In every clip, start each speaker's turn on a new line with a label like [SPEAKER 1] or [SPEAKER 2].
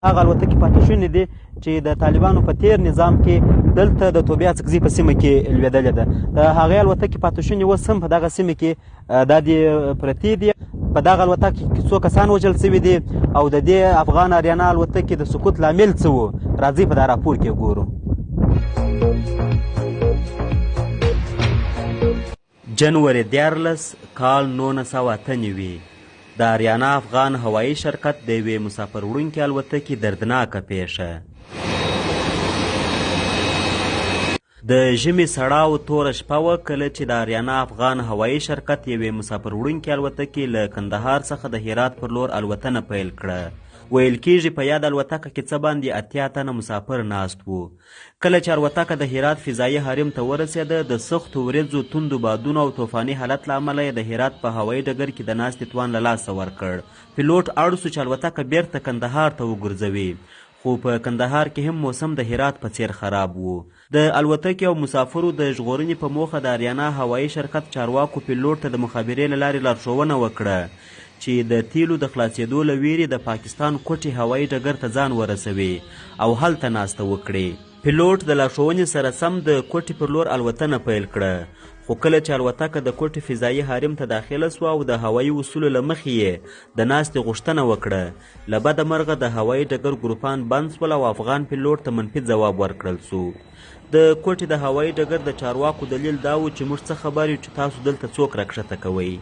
[SPEAKER 1] هغه الوتکې پاتې شونې دي چې د طالبانو په تیر نظام کې دلته د توبې اڅکزي په سیمه کې لوېدلې ده. د هغې الوتکې پاتې شونې اوس هم په دغه سیمه کې دا دي پرتې دي. په دغه الوتکه کې څو کسان وژل شوي دي او د دې افغان اریانا الوتکې د سقوط لامل څه و؟ راځئ په دا راپور کې ګورو. جنوري 13 کال 1998 د اریانا افغان هوایي شرکت د یوې مسافر وړونکې الوتکې دردناکه پیښه. د ژمي سړه او توره شپه وه کله چې د اریانا افغان هوایي شرکت یوې مسافر وړونکې الوتکې له کندهار څخه د هرات پر لور الوتنه پیل کړه. ویل کیږي په یاده الوتکه کې څه باندې 80 تنه مسافر ناست وو. کله چې الوتکه د هرات فضایي حریم ته ورسېده، د سختو ورېځو، توندو بادونو او طوفاني حالت له امله یې د هرات په هوایي ډګر کې د ناستې توان له لاسه ورکړ. پیلوټ اړ شو چې الوتکه بیرته کندهار ته وګرځوي، خو په کندهار کې هم موسم د هرات په څېر خراب و. د الوتکې او مسافرو د ژغورنې په موخه د اریانا هوایي شرکت چارواکو پیلوټ ته د مخابرې له لارې لارښوونه وکړه چې د تیلو د خلاصېدو له ویرې د پاکستان کوټې هوایي ډګر ته ځان ورسوي او هلته ناسته وکړي. پیلوټ د لارښوونې سره سم د کوټې پر لور الوتنه پیل کړه، خو کله چې الوتکه د کوټې فضایي حریم ته داخله شوه او د هوایي اصولو له مخې یې د ناستې غوښتنه وکړه، له بده مرغه د هوایي ډګر ګروپان بند شول او افغان پیلوټ ته منفي ځواب ورکړل شو. د کوټې د هوایي ډګر د چارواکو دلیل دا و چې موږ څه خبر یو چې تاسو دلته څوک راکښته کوئ.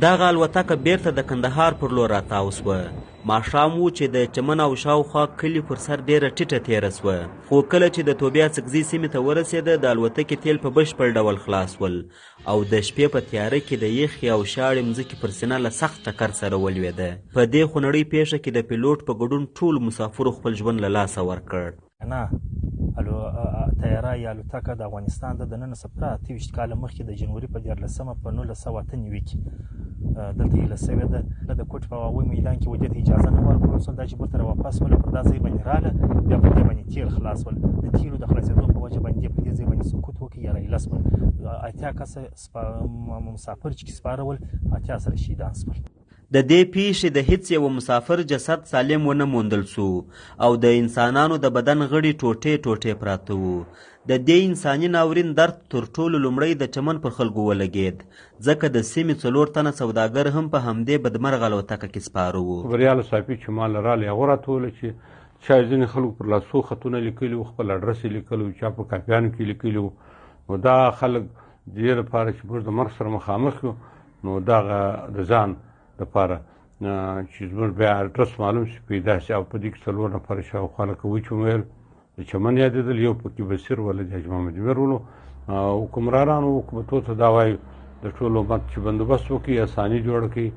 [SPEAKER 1] دغه الوتکه بیرته د کندهار پر لور راتاو شوه. ماښام و چې د چمن او شاوخوا کلي پر سر ډېره ټیټه تېره شوه، خو کله چې د توبې اڅکزۍ سیمې ته ورسېده، د الوتکې تیل په بشپړ ډول خلاص شول او د شپې په تیاره کې د یخې او شاړې مځکې پر سینه له سخت ټکر سره ولوېده. په دې خونړۍ پېښه کې د پیلوټ په ګډون ټولو مسافرو خپل ژوند له لاسه ورکړ.
[SPEAKER 2] نه الو طیاره یا الوتکه د افغانستان د دننه څخه پوره 28 کاله مخکې د جنوري په 13مه په 1998 کې دلته ایله شوې ده. د کوټې په هواوي میدان کې ودې ته اجازه نه ورکړل شول، دا چې بیرته راواپس شوله پر دا ځای باندې راله، بیا په دې باندې تیل خلاص شول. د تیلو د خلاصېدو په وجه باندې په دې ځای باندې سقوط وکړ یا راایله شول. 80 کسه مسافر چې سپاره ول، 80 سره شهیدان شول.
[SPEAKER 1] د دې پیښې د هیڅ یوه مسافر جسد سالم ونه موندل شو او د انسانانو د بدن غړي ټوټې ټوټې پراته وو. د دې انساني ناورین درد تر ټولو لومړی د چمن پر خلکو ولګېد، ځکه د سیمې 4 تنه سوداګر هم په همدې بدمرغه الوتکه کې سپاره وو.
[SPEAKER 3] خبریال صافي چې ما له رالی هغه راته وویل چې چا ځینې خلکو پر لاسو خطونه لیکلي وو، خپل اډرس یې لیکلی و، چا په کاپیانو کې لیکلي وو. نو دا خلک د دې لپاره چې موږ د مرګ سره مخامخ یو، نو دغه د ځان دپاره چې زموږ بیا اډرس معلوم شي پیدا شي. او په دې کې 4 نفره شاوخوا لکه وچ ویل د چمن یادېدل، یو پکې بصیر ولد حاجي محمد میر ولو. حکمرانانو حکومتو ته دا وایو د ټول امت چې بندوبست وکړي، اساني جوړه کړي.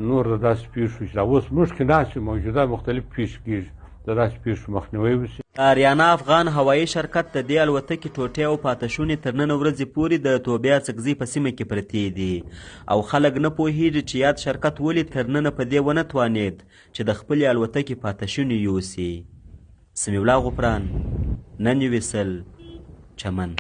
[SPEAKER 3] نور د داسې پېښو چې دا اوس موږ کې ناست یو، موجوده مختلف پېښې کېږي، د داسې پېښو مخنیوی وشي.
[SPEAKER 1] اریانا افغان هوایي شرکت د دې الوتکې ټوټې او پاتې شونې تر ننه ورځې پورې د توبې اڅکزۍ په سیمه کې پرتې دي او خلک نه پوهیږي چې یاد شرکت ولې تر ننه په دې ونه توانید چې د خپلې الوتکې پاتې شونې یوسي. سمیع الله غفران، نن یوې سل، چمن.